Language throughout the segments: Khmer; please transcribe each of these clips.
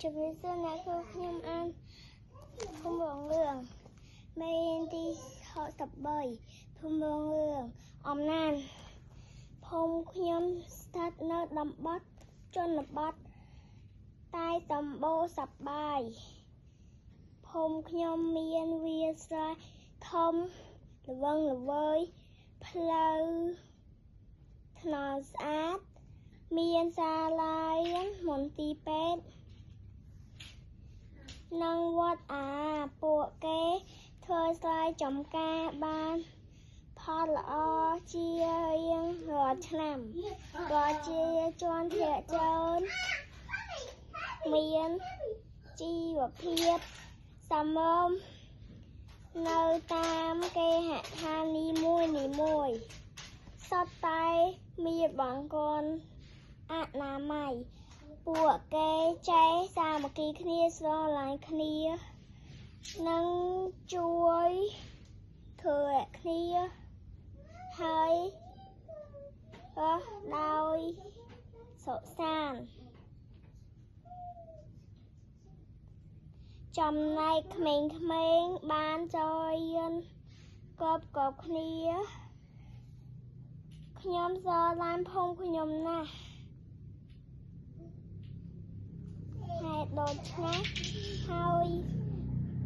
ជំរាបសួរអ្នកគ្រូខ្ញុំអានភូមិរងរឿងមេរៀនទី63ភូមិរងរឿងអំណានភូមិខ្ញុំស្ថិតនៅតំបន់ជនបទតែសម្បូរសប្បាយភូមិខ្ញុំមានវាលស្រែធំល្វឹងល្វើយផ្លូវថ្នល់ស្អាតមានសាលារៀនមន្ទីរពេទ្យនិងវត្តអាពួកគេធ្វើស្រែចម្ការបានផលល្អជារៀងរាល់ឆ្នាំប្រជាជនភាគច្រើនមានជីវភាពសមរម្យនៅតាមគេហដ្ឋាននីមួយៗសុទ្ធតែមានបង្គន់អនាម័យពួកគេចេះសាមគ្គីគ្នាស្រឡាញ់គ្នានិងជួយធ្វើគ្នាហើយរស់ដោយសុខសាន្តចំណែកក្មេងៗបានចូលរៀនកប់គ្នាខ្ញុំស្រឡាញ់ភូមិខ្ញុំណាស់ហេតុដូច្នេះហើយ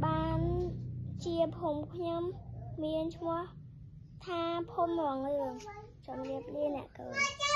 បានជាភូមិខ្ញុំមានឈ្មោះថាភូមិរងរឿងជំរាបលាអ្នកគ្រូ។